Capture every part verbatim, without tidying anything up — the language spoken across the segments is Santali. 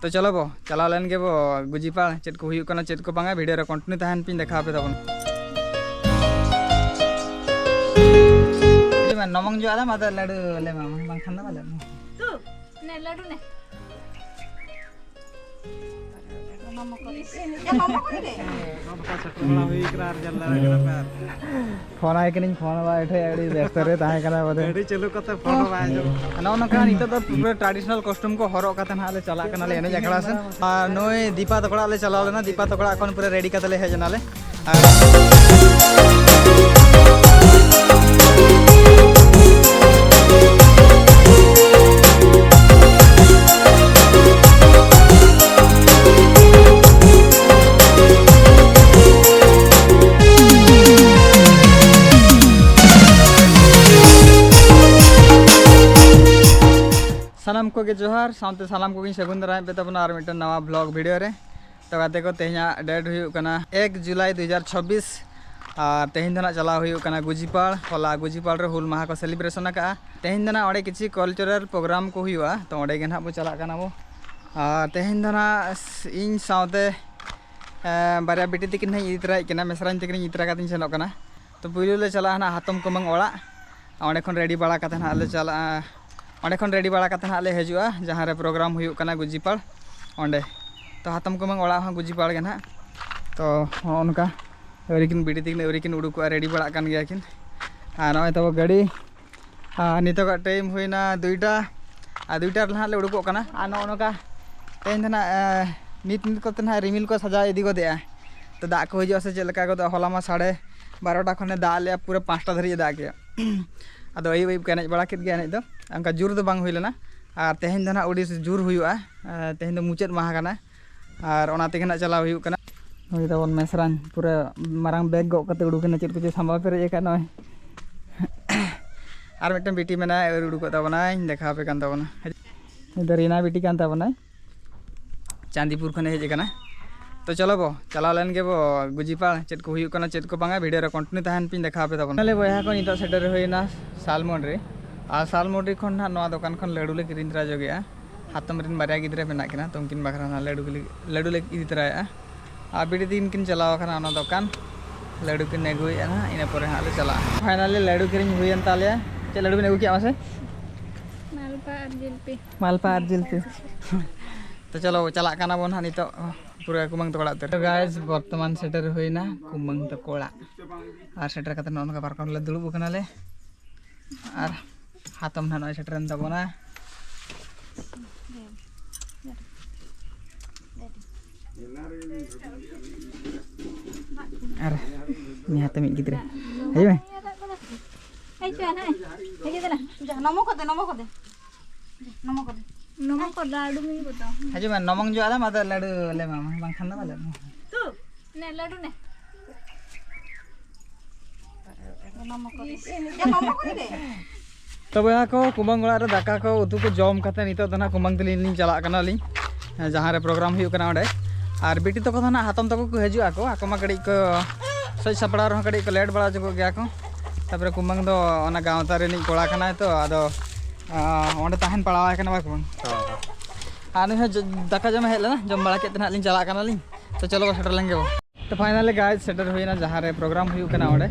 ᱛᱚ ᱪᱚᱞᱚ ᱵᱚ, ᱪᱟᱞᱟᱣ ᱞᱮᱱ ᱜᱮ ᱵᱚ ᱜᱩᱡᱤᱯᱟᱲ, ᱪᱮᱫ ᱠᱚ ᱦᱩᱭᱩᱜ ᱠᱟᱱᱟ, ᱪᱮᱫ ᱠᱚ ᱵᱟᱝᱟ, ᱵᱷᱤᱰᱤᱭᱳ ᱨᱮ ᱠᱚᱱᱴᱤᱱᱤᱭᱩ ᱛᱟᱦᱮᱱ ᱯᱤᱧ, ᱫᱮᱠᱷᱟᱣ ᱟᱯᱮ ᱛᱟᱵᱚᱱ᱾ ᱱᱚᱢᱚᱝ ᱡᱚ ᱟᱞᱮ ᱢᱟ ᱫᱟ ᱞᱟᱹᱰᱩ ᱞᱮ ᱮᱢᱟᱢᱟ, ᱵᱟᱝᱠᱷᱟᱱ ᱫᱚ ᱵᱟᱞᱮ ᱮᱢᱟᱢᱟ᱾ ᱛᱩ, ᱱᱮ ᱞᱟᱹᱰᱩ ᱱᱮ᱾ ᱯᱷᱳᱱ ᱟᱭ ᱠᱟᱹᱱᱟᱹᱧ, ᱯᱷᱳᱱ ᱵᱟᱭ ᱩᱴᱷᱟᱹᱣ, ᱟᱹᱰᱤ ᱵᱮᱥᱛᱚ ᱨᱮ ᱛᱟᱦᱮᱸ ᱠᱟᱱᱟ ᱵᱚᱫᱮ᱾ ᱜᱟᱹᱰᱤ ᱪᱟᱹᱞᱩ ᱠᱟᱛᱮ ᱯᱷᱳᱱ ᱵᱟᱭ ᱟᱸᱡᱚᱢᱚᱜ ᱠᱟᱱᱟ᱾ ᱱᱚᱜᱼᱚ ᱱᱚᱝᱠᱟ ᱱᱤᱛᱚᱜ ᱫᱚ ᱯᱩᱨᱟᱹ ᱴᱨᱟᱰᱤᱥᱚᱱᱟᱞ ᱠᱚᱥᱴᱩᱢ ᱠᱚ ᱦᱚᱨᱚᱜ ᱠᱟᱛᱮ ᱱᱟᱦᱟᱜ ᱞᱮ ᱪᱟᱞᱟᱜ ᱠᱟᱱᱟᱞᱮ ᱮᱱᱮᱡ ᱟᱠᱷᱲᱟ ᱥᱮᱫ᱾ ᱟᱨ ᱱᱩᱭ ᱫᱤᱯᱟ ᱛᱟᱠᱚ ᱚᱲᱟᱜ ᱞᱮ ᱪᱟᱞᱟᱣ ᱞᱮᱱᱟ, ᱫᱤᱯᱟ ᱛᱟᱠᱚ ᱚᱲᱟᱜ ᱠᱷᱚᱱ ᱯᱩᱨᱟᱹ ᱨᱮᱰᱤ ᱠᱟᱛᱮ ᱞᱮ ᱦᱮᱡ ᱮᱱᱟᱞᱮ᱾ ᱟᱨ ᱥᱟᱱᱟᱢ ᱠᱚᱜᱮ ᱡᱚᱦᱟᱨ, ᱥᱟᱶᱛᱮ ᱥᱟᱱᱟᱢ ᱠᱚᱜᱮᱧ ᱥᱟᱹᱜᱩᱱ ᱫᱟᱨᱟᱢᱮᱫ ᱯᱮ ᱛᱟᱵᱚᱱᱟ ᱟᱨ ᱢᱤᱫᱴᱮᱱ ᱱᱟᱣᱟ ᱵᱷᱞᱚᱜ ᱵᱷᱤᱰᱤᱭᱳ ᱨᱮ᱾ ᱛᱚ ᱜᱟᱛᱮ ᱠᱚ, ᱛᱮᱦᱮᱧᱟᱜ ᱰᱮᱴ ᱦᱩᱭᱩᱜ ᱠᱟᱱᱟ ᱮᱠ ᱡᱩᱞᱟᱭ ᱫᱩ ᱦᱟᱡᱟᱨ ᱪᱷᱟᱵᱵᱤᱥ, ᱟᱨ ᱛᱮᱦᱮᱧ ᱫᱚ ᱱᱟᱜ ᱪᱟᱞᱟᱣ ᱦᱩᱭᱩᱜ ᱠᱟᱱᱟ ᱜᱩᱡᱤᱯᱟᱲ᱾ ᱦᱚᱞᱟ ᱜᱩᱡᱤᱯᱟᱲ ᱨᱮ ᱦᱩᱞ ᱢᱟᱦᱟ ᱠᱚ ᱥᱮᱞᱤᱵᱨᱮᱥᱚᱱ ᱟᱠᱟᱫᱼᱟ᱾ ᱛᱮᱦᱮᱧ ᱫᱚ ᱱᱟᱜ ᱚᱸᱰᱮ ᱠᱤᱪᱷᱩ ᱠᱟᱞᱪᱟᱨᱟᱞ ᱯᱨᱳᱜᱨᱟᱢ ᱠᱚ ᱦᱩᱭᱩᱜᱼᱟ, ᱛᱚ ᱚᱸᱰᱮ ᱜᱮ ᱱᱟᱜ ᱵᱚ ᱪᱟᱞᱟᱜ ᱠᱟᱱᱟ ᱵᱚ᱾ ᱟᱨ ᱛᱮᱦᱮᱧ ᱫᱚ ᱱᱟᱜ ᱤᱧ ᱥᱟᱶᱛᱮ, ᱮᱸ, ᱵᱟᱨᱭᱟ ᱵᱤᱴᱤ ᱛᱟᱹᱠᱤᱱ ᱱᱟᱜ ᱤᱧ ᱤᱫᱤ ᱛᱚᱨᱟᱭᱮᱫ ᱠᱤᱱᱟ, ᱢᱮᱥᱨᱟᱧ ᱛᱟᱹᱠᱤᱱ ᱤᱧ ᱤᱫᱤ ᱛᱚᱨᱟ ᱠᱟᱛᱮᱧ ᱥᱮᱱᱚᱜ ᱠᱟᱱᱟ᱾ ᱛᱚ ᱯᱩᱭᱞᱩ ᱞᱮ ᱪᱟᱞᱟᱜᱼᱟ ᱱᱟᱜ ᱦᱟᱛᱚᱢ ᱠᱩᱢᱟᱹᱝ ᱚᱲᱟᱜ᱾ ᱚᱸᱰᱮ ᱠᱷᱚᱱ ᱨᱮᱰᱤ ᱵᱟᱲᱟ ᱠᱟᱛᱮ ᱱᱟᱜ ᱞᱮ ᱪᱟᱞᱟᱜᱼᱟ, ᱚᱸᱰᱮ ᱠᱷᱚᱱ ᱨᱮᱰᱤ ᱵᱟᱲᱟ ᱠᱟᱛᱮ ᱱᱟᱜ ᱞᱮ ᱦᱤᱡᱩᱜᱼᱟ ᱡᱟᱦᱟᱸ ᱨᱮ ᱯᱨᱳᱜᱨᱟᱢ ᱦᱩᱭᱩᱜ ᱠᱟᱱᱟ ᱜᱩᱡᱤᱯᱟᱲ ᱚᱸᱰᱮ᱾ ᱛᱚ ᱦᱟᱛᱚᱢ ᱠᱩᱢᱟᱹᱝ ᱚᱲᱟᱜ ᱦᱚᱸ ᱜᱩᱡᱤᱯᱟᱲ ᱜᱮ ᱱᱟᱜ᱾ ᱛᱚ ᱦᱚᱸᱜᱼᱚ ᱱᱚᱝᱠᱟ ᱟᱹᱣᱨᱤ ᱠᱤᱱ ᱵᱤᱴᱤ ᱛᱟᱹᱠᱤᱱ ᱟᱹᱣᱨᱤ ᱠᱤᱱ ᱩᱰᱩᱠᱚᱜᱼᱟ, ᱨᱮᱰᱤ ᱵᱟᱲᱟᱜ ᱠᱟᱱ ᱜᱮᱭᱟ ᱠᱤᱱ᱾ ᱟᱨ ᱱᱚᱜᱼᱚᱭ ᱛᱟᱵᱚ ᱜᱟᱹᱰᱤ, ᱟᱨ ᱱᱤᱛᱚᱜᱟᱜ ᱴᱟᱭᱤᱢ ᱦᱩᱭᱱᱟ ᱫᱩᱭᱴᱟ, ᱟᱨ ᱫᱩᱭᱴᱟ ᱨᱮ ᱱᱟᱦᱟᱜ ᱞᱮ ᱩᱰᱩᱠᱚᱜ ᱠᱟᱱᱟ᱾ ᱟᱨ ᱱᱚᱜᱼᱚ ᱱᱚᱝᱠᱟ ᱛᱮᱦᱮᱧ ᱫᱚ ᱱᱟᱦᱟᱜ, ᱮᱸ, ᱱᱤᱛ ᱱᱤᱛ ᱠᱚᱛᱮ ᱱᱟᱦᱟᱜ ᱨᱤᱢᱤᱞ ᱠᱚ ᱥᱟᱡᱟᱣ ᱤᱫᱤ ᱜᱚᱫᱮᱜᱼᱟ᱾ ᱛᱚ ᱫᱟᱜ ᱠᱚ ᱦᱤᱡᱩᱜᱼᱟ ᱥᱮ ᱪᱮᱫ ᱞᱮᱠᱟ ᱜᱚᱫᱚᱜᱼᱟ, ᱦᱚᱞᱟ ᱢᱟ ᱥᱟᱲᱮ ᱵᱟᱨᱚᱴᱟ ᱠᱷᱚᱱᱮ ᱫᱟᱜ ᱞᱮᱜᱼᱟ, ᱯᱩᱨᱟᱹ ᱯᱟᱸᱪᱴᱟ ᱫᱷᱟᱹᱨᱤᱡ ᱮ ᱫᱟᱜ ᱠᱮᱜᱼᱟ᱾ ᱟᱫᱚ ᱟᱹᱭᱩᱵ ᱟᱹᱭᱩᱵ ᱠᱚ ᱮᱱᱮᱡ ᱵᱟᱲᱟ ᱠᱮᱫ ᱜᱮᱭᱟ, ᱮᱱᱮᱡ ᱫᱚ ᱚᱱᱠᱟ ᱡᱳᱨ ᱫᱚ ᱵᱟᱝ ᱦᱩᱭ ᱞᱮᱱᱟ᱾ ᱟᱨ ᱛᱮᱦᱮᱧ ᱫᱚ ᱱᱟᱦᱟᱜ ᱟᱹᱰᱤ ᱡᱳᱨ ᱦᱩᱭᱩᱜᱼᱟ, ᱟᱨ ᱛᱮᱦᱮᱧ ᱫᱚ ᱢᱩᱪᱟᱹᱫ ᱢᱟᱦᱟ ᱠᱟᱱᱟ᱾ ᱟᱨ ᱚᱱᱟ ᱛᱮᱜᱮ ᱱᱟᱜ ᱪᱟᱞᱟᱣ ᱦᱩᱭᱩᱜ ᱠᱟᱱᱟ᱾ ᱱᱩᱭ ᱛᱟᱵᱚᱱ ᱢᱮᱥᱨᱟᱧ ᱯᱩᱨᱟᱹ ᱢᱟᱨᱟᱝ ᱵᱮᱜᱽ ᱜᱚᱜ ᱠᱟᱛᱮ ᱩᱰᱩᱠ ᱮᱱᱟ, ᱪᱮᱫ ᱠᱚᱪᱚ ᱥᱟᱢᱵᱟᱣ ᱯᱮᱨᱮᱡ ᱟᱠᱟᱫ ᱱᱚᱜᱼᱚᱭ᱾ ᱟᱨ ᱢᱤᱫᱴᱮᱱ ᱵᱤᱴᱤ ᱢᱮᱱᱟᱭ, ᱟᱹᱨᱩ ᱩᱰᱩᱠᱚᱜ ᱛᱟᱵᱚᱱᱟᱭ, ᱫᱮᱠᱷᱟᱣ ᱟᱯᱮ ᱠᱟᱱ ᱛᱟᱵᱚᱱᱟ᱾ ᱱᱩᱭ ᱫᱚ ᱨᱤᱱᱟ ᱵᱤᱴᱤ ᱠᱟᱱ ᱛᱟᱵᱚᱱᱟᱭ, ᱪᱟᱸᱫᱤᱯᱩᱨ ᱠᱷᱚᱱᱮ ᱦᱮᱡ ᱟᱠᱟᱱᱟ᱾ ᱛᱚ ᱪᱚᱞᱚ ᱵᱚ, ᱪᱟᱞᱟᱣ ᱞᱮᱱ ᱜᱮ ᱵᱚ ᱜᱩᱡᱤᱯᱟᱲ, ᱪᱮᱫ ᱠᱚ ᱦᱩᱭᱩᱜ ᱠᱟᱱᱟ, ᱪᱮᱫ ᱠᱚ ᱵᱟᱝᱟ, ᱵᱷᱤᱰᱤᱭᱳ ᱨᱮ ᱠᱚᱱᱴᱤᱱᱤᱭᱩ ᱛᱟᱦᱮᱱ ᱯᱤᱧ, ᱫᱮᱠᱷᱟᱣ ᱟᱯᱮ ᱛᱟᱵᱚᱱᱟ᱾ ᱛᱟᱦᱞᱮ ᱵᱚᱭᱦᱟ ᱠᱚ, ᱱᱤᱛᱚᱜ ᱥᱮᱴᱮᱨ ᱦᱩᱭᱱᱟ ᱥᱟᱞᱢᱚᱱᱰᱤ᱾ ᱟᱨ ᱥᱟᱞᱢᱚᱱᱰᱤ ᱠᱷᱚᱱ ᱱᱟᱦᱟᱜ ᱱᱚᱣᱟ ᱫᱚᱠᱟᱱ ᱠᱷᱚᱱ ᱞᱟᱹᱰᱩ ᱞᱮ ᱠᱤᱨᱤᱧ ᱛᱚᱨᱟ ᱡᱚᱜᱮᱜᱼᱟ᱾ ᱦᱟᱛᱚᱢ ᱨᱮᱱ ᱵᱟᱨᱭᱟ ᱜᱤᱫᱽᱨᱟᱹ ᱢᱮᱱᱟᱜ ᱠᱤᱱᱟ, ᱛᱚ ᱩᱱᱠᱤᱱ ᱵᱟᱠᱷᱨᱟ ᱦᱟᱸᱜ ᱞᱟᱹᱰᱩ ᱜᱮᱞᱮ, ᱞᱟᱹᱰᱩ ᱞᱮ ᱤᱫᱤ ᱛᱚᱨᱟᱭᱮᱫᱼᱟ᱾ ᱟᱨ ᱵᱤᱴᱤ ᱛᱤᱠᱤᱱ ᱠᱤᱱ ᱪᱟᱞᱟᱣ ᱟᱠᱟᱱᱟ ᱚᱱᱟ ᱫᱚᱠᱟᱱ, ᱞᱟᱹᱰᱩ ᱠᱤᱱ ᱟᱹᱜᱩᱭᱮᱫᱼᱟ ᱦᱟᱸᱜ, ᱤᱱᱟᱹ ᱯᱚᱨᱮ ᱦᱟᱸᱜ ᱞᱮ ᱪᱟᱞᱟᱜᱼᱟ᱾ ᱯᱷᱟᱭᱱᱟᱞᱤ ᱞᱟᱹᱰᱩ ᱠᱤᱨᱤᱧ ᱦᱩᱭᱮᱱ ᱛᱟᱞᱮᱭᱟ᱾ ᱪᱮᱫ ᱞᱟᱹᱰᱩ ᱵᱤᱱ ᱟᱹᱜᱩ ᱠᱮᱫᱼᱟ ᱢᱟᱥᱮ? ᱢᱟᱞᱯᱟ ᱟᱨ ᱡᱤᱞᱯᱤ᱾ ᱢᱟᱞᱯᱟ ᱟᱨ ᱡᱤᱞᱯᱤ᱾ ᱛᱚ ᱪᱚᱞᱚ, ᱪᱟᱞᱟᱜ ᱠᱟᱱᱟ ᱵᱚᱱ ᱦᱟᱸᱜ ᱱᱤᱛᱚᱜ ᱯᱩᱨᱟᱹ ᱠᱩᱢᱟᱹᱝ ᱛᱟᱠᱚ ᱚᱲᱟᱜ ᱩᱛᱟᱹᱨ᱾ ᱜᱟᱭᱥ, ᱵᱚᱨᱛᱚᱢᱟᱱ ᱥᱮᱴᱮᱨ ᱦᱩᱭᱱᱟ ᱠᱩᱢᱟᱹᱝ ᱛᱟᱠᱚ ᱚᱲᱟᱜ᱾ ᱟᱨ ᱥᱮᱴᱮᱨ ᱠᱟᱛᱮ ᱱᱚᱜᱼᱚ ᱱᱚᱝᱠᱟ ᱯᱟᱨᱠᱚᱢ ᱨᱮᱞᱮ ᱫᱩᱲᱩᱵ ᱟᱠᱟᱱᱟᱞᱮ᱾ ᱟᱨ ᱦᱟᱛᱚᱢ ᱱᱟᱦᱟᱜ ᱱᱚᱜᱼᱚᱭ ᱥᱮᱴᱮᱨᱮᱱ ᱛᱟᱵᱚᱱᱟ᱾ ᱟᱨ ᱱᱤᱭᱟᱹ ᱦᱟᱛᱚᱢᱤᱡ ᱜᱤᱫᱽᱨᱟᱹ᱾ ᱦᱤᱡᱩᱜ ᱢᱮ᱾ ᱦᱮᱡ ᱪᱚ, ᱦᱮᱡ᱾ ᱦᱤᱡᱩᱜ ᱫᱮᱞᱟ᱾ ᱡᱟ, ᱱᱚᱢᱚ ᱠᱚ ᱫᱮ, ᱱᱚᱢᱚ ᱠᱚ ᱫᱮ᱾ ᱱᱚᱢᱚ ᱠᱚ ᱫᱮ᱾ ᱱᱚᱢᱚ ᱠᱚ ᱞᱟᱹᱰᱩ ᱢᱤ ᱵᱚᱛᱚ᱾ ᱦᱤᱡᱩᱜ ᱢᱮ, ᱱᱚᱢᱚᱝ ᱡᱚ ᱟᱞᱮᱢ, ᱟᱫᱚ ᱞᱟᱹᱰᱩ ᱞᱮ ᱮᱢᱟᱢᱟ, ᱵᱟᱝᱠᱷᱟᱱ ᱫᱚ ᱵᱟᱞᱮ ᱮᱢᱟᱢᱟ᱾ ᱛᱩ, ᱱᱮ ᱞᱟᱹᱰᱩ ᱱᱮ᱾ ᱱᱚᱢᱚ ᱠᱚ ᱫᱮ᱾ ᱡᱟ, ᱱᱚᱢᱚ ᱠᱚ ᱫᱮ᱾ ᱛᱚᱵᱮ ᱦᱟᱸᱜ ᱠᱚ ᱠᱩᱢᱟᱹᱝ ᱚᱲᱟᱜ ᱨᱮ ᱫᱟᱠᱟ ᱠᱚ ᱩᱛᱩ ᱠᱚ ᱡᱚᱢ ᱠᱟᱛᱮ ᱱᱤᱛᱚᱜ ᱫᱚ ᱱᱟᱦᱟᱜ ᱠᱩᱢᱟᱹᱝ ᱛᱟᱹᱞᱤᱧ ᱞᱤᱧ ᱪᱟᱞᱟᱜ ᱠᱟᱱᱟᱞᱤᱧ, ᱡᱟᱦᱟᱸ ᱨᱮ ᱯᱨᱳᱜᱨᱟᱢ ᱦᱩᱭᱩᱜ ᱠᱟᱱᱟ ᱚᱸᱰᱮ᱾ ᱟᱨ ᱵᱤᱴᱤ ᱛᱟᱠᱚ ᱫᱚ ᱱᱟᱦᱟᱜ ᱦᱟᱛᱚᱢ ᱛᱟᱠᱚ ᱠᱚ ᱦᱤᱡᱩᱜ ᱟᱠᱚ, ᱟᱠᱚ ᱢᱟ ᱠᱟᱹᱴᱤᱡ ᱠᱚ ᱥᱟᱡᱽ ᱥᱟᱯᱲᱟᱣ ᱨᱮᱦᱚᱸ ᱠᱟᱹᱴᱤᱡ ᱠᱚ ᱞᱮᱴ ᱵᱟᱲᱟ ᱧᱚᱜᱚᱜ ᱜᱮᱭᱟ ᱠᱚ᱾ ᱛᱟᱯᱚᱨᱮ ᱠᱩᱢᱟᱹᱝ ᱫᱚ ᱚᱱᱟ ᱜᱟᱶᱛᱟ ᱨᱤᱱᱤᱡ ᱠᱚᱲᱟ ᱠᱟᱱᱟᱭ ᱛᱚ, ᱟᱫᱚ ᱟᱸ, ᱚᱸᱰᱮ ᱛᱟᱦᱮᱱ ᱯᱟᱲᱟᱣ ᱟᱠᱟᱱᱟ ᱵᱟᱝ ᱠᱩᱢᱟᱹᱝ? ᱦᱚᱸ, ᱦᱚᱸ᱾ ᱟᱨ ᱱᱩᱭ ᱦᱚᱸ ᱡᱚ-, ᱫᱟᱠᱟ ᱡᱚᱢᱮ ᱦᱮᱡ ᱞᱮᱱᱟ, ᱡᱚᱢ ᱵᱟᱲᱟ ᱠᱮᱫ ᱛᱮ ᱱᱟᱦᱟᱜ ᱞᱤᱧ ᱪᱟᱞᱟᱜ ᱠᱟᱱᱟᱞᱤᱧ᱾ ᱛᱚ ᱪᱚᱞᱚ ᱵᱚ ᱥᱮᱴᱮᱨ ᱞᱮᱱ ᱜᱮ ᱵᱚ᱾ ᱛᱚ ᱯᱷᱟᱭᱱᱟᱞᱤ ᱜᱟᱭᱥ ᱥᱮᱴᱮᱨ ᱦᱩᱭᱱᱟ ᱡᱟᱦᱟᱸ ᱨᱮ ᱯᱨᱳᱜᱨᱟᱢ ᱦᱩᱭᱩᱜ ᱠᱟᱱᱟ ᱚᱸᱰᱮ᱾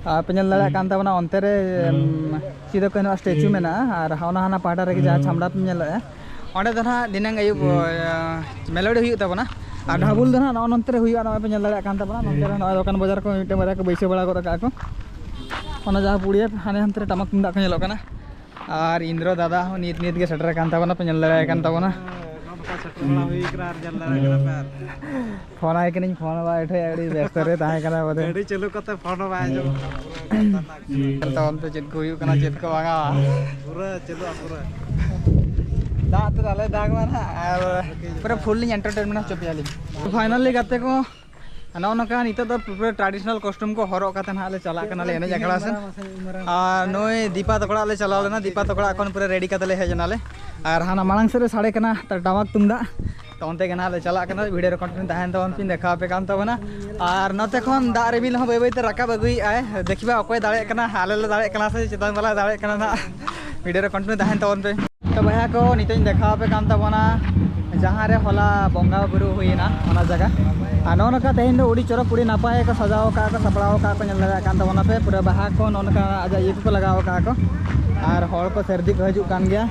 ᱟᱨ ᱯᱮ ᱧᱮᱞ ᱫᱟᱲᱮᱭᱟᱜ ᱠᱟᱱ ᱛᱟᱵᱚᱱᱟ ᱚᱱᱛᱮ ᱨᱮ, ᱮᱢ, ᱥᱤᱫᱩ ᱠᱟᱹᱱᱦᱩ ᱟᱜ ᱥᱴᱮᱪᱩ ᱢᱮᱱᱟᱜᱼᱟ, ᱟᱨ ᱚᱱᱟ ᱦᱟᱱᱟ ᱯᱟᱦᱴᱟ ᱨᱮᱜᱮ ᱡᱟᱦᱟᱸ ᱪᱷᱟᱢᱰᱟ ᱯᱮ ᱧᱮᱞᱮᱜᱼᱟ, ᱚᱸᱰᱮ ᱫᱚ ᱱᱟᱦᱟᱜ ᱫᱷᱤᱱᱟᱹᱝ ᱟᱹᱭᱩᱵ, ᱚ, ᱢᱮᱞᱳᱰᱤ ᱦᱩᱭᱩᱜ ᱛᱟᱵᱚᱱᱟ᱾ ᱟᱨ ᱰᱷᱟᱵᱩᱞ ᱫᱚ ᱱᱟᱦᱟᱜ ᱱᱚᱜᱼᱚ ᱱᱚᱱᱛᱮ ᱨᱮ ᱦᱩᱭᱩᱜᱼᱟ, ᱱᱚᱜᱼᱚᱭ ᱯᱮ ᱧᱮᱞ ᱫᱟᱲᱮᱭᱟᱜ ᱠᱟᱱ ᱛᱟᱵᱚᱱᱟ᱾ ᱱᱚᱱᱛᱮ ᱨᱮ ᱱᱚᱜᱼᱚᱭ ᱫᱚᱠᱟᱱ ᱵᱟᱡᱟᱨ ᱠᱚ ᱢᱤᱫᱴᱮᱱ ᱵᱟᱨᱭᱟ ᱠᱚ ᱵᱟᱹᱭᱥᱟᱹᱣ ᱵᱟᱲᱟ ᱜᱚᱫ ᱟᱠᱟᱫᱼᱟ ᱠᱚ᱾ ᱚᱱᱟ ᱡᱟᱦᱟᱸ ᱯᱩᱲᱤᱭᱟᱹ ᱦᱟᱱᱮ ᱦᱟᱱᱛᱮ ᱨᱮ ᱴᱟᱢᱟᱠ ᱛᱩᱢᱫᱟᱜ ᱠᱚ ᱧᱮᱞᱚᱜ ᱠᱟᱱᱟ᱾ ᱟᱨ ᱤᱱᱫᱨᱚ ᱫᱟᱫᱟ ᱦᱚᱸ ᱱᱤᱛ ᱱᱤᱛ ᱜᱮ ᱥᱮᱴᱮᱨ ᱟᱠᱟᱱ ᱛᱟᱵᱚᱱᱟ, ᱯᱮ ᱧᱮᱞ ᱫᱟᱲᱮᱭᱟᱭ ᱠᱟᱱ ᱛᱟᱵᱚᱱᱟ᱾ ᱱᱚᱣᱟ ᱫᱚᱠᱚ ᱥᱮᱴᱮᱨ ᱵᱟᱲᱟ ᱦᱩᱭ ᱠᱟᱱᱟ ᱟᱨ ᱧᱮᱞ ᱫᱟᱲᱮᱭᱟᱜ ᱠᱟᱱᱟ ᱯᱮ ᱟᱨ ᱯᱷᱳᱱ ᱟᱭ ᱠᱟᱹᱱᱟᱹᱧ, ᱯᱷᱳᱱ ᱵᱟᱭ ᱩᱴᱷᱟᱹᱣᱟ, ᱟᱹᱰᱤ ᱵᱮᱥᱛᱚ ᱨᱮ ᱛᱟᱦᱮᱸ ᱠᱟᱱᱟ ᱵᱚᱞᱮ᱾ ᱜᱟᱹᱰᱤ ᱪᱟᱹᱞᱩ ᱠᱟᱛᱮ ᱯᱷᱳᱱ ᱦᱚᱸ ᱵᱟᱭ ᱟᱸᱡᱚᱢ ᱠᱟᱱᱟ, ᱯᱩᱨᱟᱹ ᱠᱷᱟᱛᱟᱨᱱᱟᱠ᱾ ᱧᱮᱞ ᱛᱟᱵᱚᱱ ᱯᱮ ᱪᱮᱫ ᱠᱚ ᱦᱩᱭᱩᱜ ᱠᱟᱱᱟ, ᱪᱮᱫ ᱠᱚ ᱵᱟᱝᱟ᱾ ᱯᱩᱨᱟᱹ ᱪᱟᱹᱞᱩᱜᱼᱟ, ᱯᱩᱨᱟᱹ᱾ ᱫᱟᱜ ᱛᱮ ᱟᱞᱚᱭ ᱫᱟᱜᱽ ᱢᱟ ᱱᱟᱦᱟᱜ, ᱟᱨ ᱯᱩᱨᱟᱹ ᱯᱷᱩᱞ ᱞᱤᱧ ᱮᱱᱴᱟᱨᱴᱮᱱᱢᱮᱱᱴ ᱦᱚᱪᱚ ᱯᱮᱭᱟᱞᱤᱧ᱾ ᱯᱷᱟᱭᱱᱟᱞᱤ ᱜᱟᱛᱮ ᱠᱚ, ᱱᱚᱜᱼᱚ ᱱᱚᱝᱠᱟ ᱱᱤᱛᱚᱜ ᱫᱚ ᱯᱩᱨᱟᱹ ᱴᱨᱟᱰᱤᱥᱚᱱᱟᱞ ᱠᱚᱥᱴᱩᱢ ᱠᱚ ᱦᱚᱨᱚᱜ ᱠᱟᱛᱮ ᱱᱟᱦᱟᱜ ᱞᱮ ᱪᱟᱞᱟᱜ ᱠᱟᱱᱟᱞᱮ ᱮᱱᱮᱡ ᱟᱠᱷᱲᱟ ᱥᱮᱫ᱾ ᱟᱨ ᱱᱩᱭ ᱫᱤᱯᱟ ᱛᱟᱠᱚ ᱚᱲᱟᱜ ᱞᱮ ᱪᱟᱞᱟᱣ ᱞᱮᱱᱟ, ᱫᱤᱯᱟ ᱛᱟᱠᱚ ᱚᱲᱟᱜ ᱠᱷᱚᱱ ᱯᱩᱨᱟᱹ ᱨᱮᱰᱤ ᱠᱟᱛᱮ ᱞᱮ ᱦᱮᱡ ᱮᱱᱟᱞᱮ᱾ ᱟᱨ ᱦᱟᱱᱟ ᱢᱟᱲᱟᱝ ᱥᱮᱫ ᱨᱮ ᱥᱟᱰᱮ ᱠᱟᱱᱟ ᱴᱟᱢᱟᱠ ᱛᱩᱢᱫᱟᱜ, ᱛᱚ ᱚᱱᱛᱮ ᱜᱮ ᱱᱟᱦᱟᱜ ᱞᱮ ᱪᱟᱞᱟᱜ ᱠᱟᱱᱟ᱾ ᱵᱷᱤᱰᱤᱭᱳ ᱨᱮ ᱠᱚᱱᱴᱤᱱᱤᱭᱩ ᱛᱟᱦᱮᱱ ᱛᱟᱵᱚᱱ ᱯᱮ, ᱫᱮᱠᱷᱟᱣ ᱟᱯᱮ ᱠᱟᱱ ᱛᱟᱵᱚᱱᱟ᱾ ᱟᱨ ᱱᱚᱛᱮ ᱠᱷᱚᱱ ᱫᱟᱜ ᱨᱤᱢᱤᱞ ᱦᱚᱸ ᱵᱟᱹᱭ ᱵᱟᱹᱭ ᱛᱮ ᱨᱟᱠᱟᱵ ᱟᱹᱜᱩᱭᱮᱫᱼᱟᱭ, ᱫᱮᱠᱷᱤᱵᱟ ᱚᱠᱚᱭ ᱫᱟᱲᱮᱭᱟᱜ ᱠᱟᱱᱟ, ᱟᱞᱮ ᱞᱮ ᱫᱟᱲᱮᱭᱟᱜ ᱠᱟᱱᱟ ᱥᱮ ᱪᱮᱛᱟᱱ ᱵᱟᱞᱟ ᱫᱟᱲᱮᱭᱟᱜ ᱠᱟᱱᱟ ᱱᱟᱦᱟᱜ᱾ ᱵᱷᱤᱰᱤᱭᱳ ᱨᱮ ᱠᱚᱱᱴᱤᱱᱤᱭᱩ ᱛᱟᱦᱮᱱ ᱛᱟᱵᱚᱱ ᱯᱮ᱾ ᱛᱚ ᱵᱚᱭᱦᱟ ᱠᱚ, ᱱᱤᱛᱚᱜ ᱤᱧ ᱫᱮᱠᱷᱟᱣ ᱟᱯᱮ ᱠᱟᱱ ᱛᱟᱵᱚᱱᱟ ᱡᱟᱦᱟᱸ ᱨᱮ ᱦᱚᱞᱟ ᱵᱚᱸᱜᱟ ᱵᱩᱨᱩ ᱦᱩᱭᱮᱱᱟ, ᱚᱱᱟ ᱡᱟᱭᱜᱟ᱾ ᱟᱨ ᱱᱚᱜᱼᱚ ᱱᱚᱝᱠᱟ ᱛᱮᱦᱮᱧ ᱫᱚ ᱟᱹᱰᱤ ᱪᱚᱨᱚᱠ, ᱟᱹᱰᱤ ᱱᱟᱯᱟᱭ ᱠᱚ ᱥᱟᱡᱟᱣ ᱟᱠᱟᱫ ᱠᱚ, ᱥᱟᱯᱲᱟᱣ ᱟᱠᱟᱫ ᱠᱚ, ᱧᱮᱞ ᱫᱟᱲᱮᱭᱟᱜ ᱠᱟᱱ ᱛᱟᱵᱚᱱᱟ ᱯᱮ᱾ ᱯᱩᱨᱟᱹ ᱵᱟᱦᱟ ᱠᱚ ᱱᱚᱜᱼᱚ ᱱᱚᱝᱠᱟ ᱟᱡᱟᱜ ᱤᱭᱟᱹ ᱠᱚᱠᱚ ᱞᱟᱜᱟᱣ ᱟᱠᱟᱫ ᱠᱚ᱾ ᱟᱨ ᱦᱚᱲ ᱠᱚ ᱥᱟᱹᱨᱫᱤ ᱠᱚ ᱦᱤᱡᱩᱜ ᱠᱟᱱ ᱜᱮᱭᱟ᱾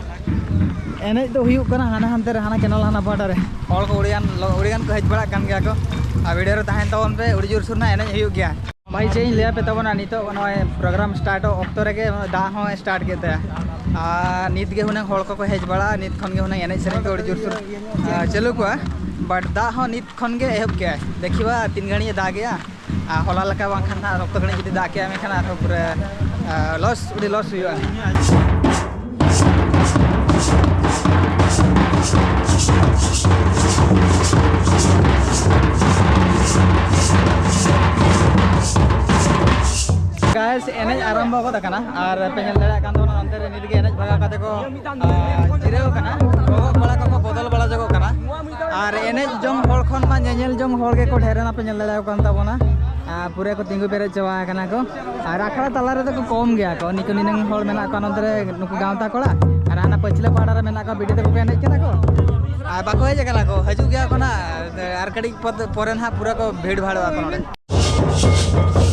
ᱮᱱᱮᱡ ᱫᱚ ᱦᱩᱭᱩᱜ ᱠᱟᱱᱟ ᱦᱟᱱᱟ ᱦᱟᱱᱛᱮ ᱨᱮ, ᱦᱟᱱᱟ ᱠᱮᱱᱮᱞ ᱦᱟᱱᱟ ᱯᱟᱦᱴᱟ ᱨᱮ᱾ ᱦᱚᱲ ᱠᱚ ᱟᱹᱰᱤᱜᱟᱱ, ᱟᱹᱰᱤᱜᱟᱱ ᱠᱚ ᱦᱮᱡ ᱵᱟᱲᱟᱜ ᱠᱟᱱ ᱜᱮᱭᱟ ᱠᱚ᱾ ᱟᱨ ᱵᱷᱤᱰᱤᱭᱳ ᱨᱮ ᱛᱟᱦᱮᱱ ᱛᱟᱵᱚᱱ ᱯᱮ, ᱟᱹᱰᱤ ᱡᱳᱨᱥᱳᱨ ᱨᱮᱱᱟᱜ ᱮᱱᱮᱡ ᱦᱩᱭᱩᱜ ᱜᱮᱭᱟ᱾ ᱵᱷᱟᱭ, ᱪᱮᱫ ᱤᱧ ᱞᱟᱹᱭᱟ ᱯᱮ ᱛᱟᱵᱚᱱᱟ, ᱱᱤᱛᱚᱜ ᱱᱚᱜᱼᱚᱭ ᱯᱨᱳᱜᱨᱟᱢ ᱥᱴᱟᱨᱴᱚᱜ ᱚᱠᱛᱚ ᱨᱮᱜᱮ ᱫᱟᱜ ᱦᱚᱸ ᱥᱴᱟᱨᱴ ᱠᱮᱫ ᱛᱟᱭᱟ᱾ ᱟᱨ ᱱᱤᱛ ᱜᱮ ᱦᱩᱱᱟᱹᱝ ᱦᱚᱲ ᱠᱚᱠᱚ ᱦᱮᱡ ᱵᱟᱲᱟᱜᱼᱟ, ᱱᱤᱛ ᱠᱷᱚᱱ ᱜᱮ ᱦᱩᱱᱟᱹᱝ ᱮᱱᱮᱡ ᱥᱮᱨᱮᱧ ᱠᱚ ᱟᱹᱰᱤ ᱡᱳᱨᱥᱳᱨ, ᱟᱸ, ᱪᱟᱹᱞᱩ ᱠᱚᱜᱼᱟ᱾ ᱵᱟᱴ ᱫᱟᱜ ᱦᱚᱸ ᱱᱤᱛ ᱠᱷᱚᱱ ᱜᱮ ᱮᱦᱚᱵ ᱠᱮᱜᱼᱟᱭ᱾ ᱫᱮᱠᱷᱤᱵᱟ ᱛᱤᱱ ᱜᱷᱟᱹᱲᱤᱡ ᱮ ᱫᱟᱜᱮᱜᱼᱟ᱾ ᱟᱨ ᱦᱚᱞᱟ ᱞᱮᱠᱟ ᱵᱟᱝᱠᱷᱟᱱ ᱦᱟᱸᱜ ᱚᱠᱛᱚ ᱜᱷᱟᱹᱲᱤᱡ ᱡᱩᱫᱤ ᱫᱟᱜ ᱠᱮᱜᱼᱟ, ᱢᱮᱱᱠᱷᱟᱱ ᱟᱨᱦᱚᱸ ᱯᱩᱨᱟᱹ, ᱟᱸ, ᱞᱚᱥ, ᱟᱹᱰᱤ ᱞᱚᱥ ᱦᱩᱭᱩᱜᱼᱟ᱾ ᱜᱟᱭᱥ, ᱮᱱᱮᱡ ᱟᱨᱟᱢᱵᱚ ᱜᱚᱫ ᱟᱠᱟᱱᱟ ᱟᱨ ᱯᱮ ᱧᱮᱞ ᱫᱟᱲᱮᱭᱟᱜ ᱠᱟᱱ ᱛᱟᱵᱚᱱᱟ, ᱱᱚᱱᱛᱮ ᱨᱮ ᱱᱤᱛ ᱜᱮ ᱮᱱᱮᱡ ᱵᱷᱟᱜᱟᱣ ᱠᱟᱛᱮ ᱠᱚ, ᱟᱨ ᱡᱤᱨᱟᱹᱣ ᱠᱟᱱᱟ᱾ ᱜᱚᱜᱚ ᱠᱚᱲᱟ ᱠᱚᱠᱚ ᱵᱚᱫᱚᱞ ᱵᱟᱲᱟ ᱡᱚᱜᱚᱜ ᱠᱟᱱᱟ᱾ ᱟᱨ ᱮᱱᱮᱡ ᱡᱚᱝ ᱦᱚᱲ ᱠᱷᱚᱱ ᱢᱟ ᱧᱮᱧᱮᱞ ᱡᱚᱝ ᱦᱚᱲ ᱜᱮᱠᱚ ᱰᱷᱮᱨ ᱮᱱᱟ, ᱯᱮ ᱧᱮᱞ ᱫᱟᱲᱮᱭᱟᱠᱚ ᱠᱟᱱ ᱛᱟᱵᱚᱱᱟ᱾ ᱟᱨ ᱯᱩᱨᱟᱹ ᱠᱚ ᱛᱤᱸᱜᱩ ᱯᱮᱨᱮᱡ ᱪᱟᱵᱟ ᱟᱠᱟᱱᱟ ᱠᱚ᱾ ᱟᱨ ᱟᱠᱷᱲᱟ ᱛᱟᱞᱟ ᱨᱮᱫᱚ ᱠᱚ ᱠᱚᱢ ᱜᱮᱭᱟ ᱠᱚ, ᱱᱤᱠᱩ ᱱᱤᱱᱟᱹᱝ ᱦᱚᱲ ᱢᱮᱱᱟᱜ ᱠᱚᱣᱟ ᱱᱚᱛᱮ ᱨᱮ, ᱱᱩᱠᱩ ᱜᱟᱶᱛᱟ ᱠᱚᱲᱟ᱾ ᱟᱨ ᱦᱟᱱᱟ ᱯᱟᱹᱪᱷᱞᱟᱹ ᱯᱟᱦᱴᱟ ᱨᱮ ᱢᱮᱱᱟᱜ ᱠᱚᱣᱟ, ᱵᱤᱴᱤ ᱛᱟᱠᱚ ᱠᱚ ᱮᱱᱮᱡ ᱠᱟᱱᱟ ᱠᱚ᱾ ᱟᱨ ᱵᱟᱠᱚ ᱦᱮᱡ ᱟᱠᱟᱱᱟ ᱠᱚ, ᱦᱤᱡᱩᱜ ᱜᱮᱭᱟ ᱠᱚ ᱱᱟᱜ ᱟᱨ ᱠᱟᱹᱴᱤᱡ ᱯᱚᱨ-, ᱯᱚᱨᱮ ᱱᱟᱦᱟᱜ ᱯᱩᱨᱟᱹ ᱠᱚ ᱵᱷᱤᱲ ᱵᱷᱟᱲᱚᱜᱼᱟ ᱠᱚ ᱱᱚᱰᱮ᱾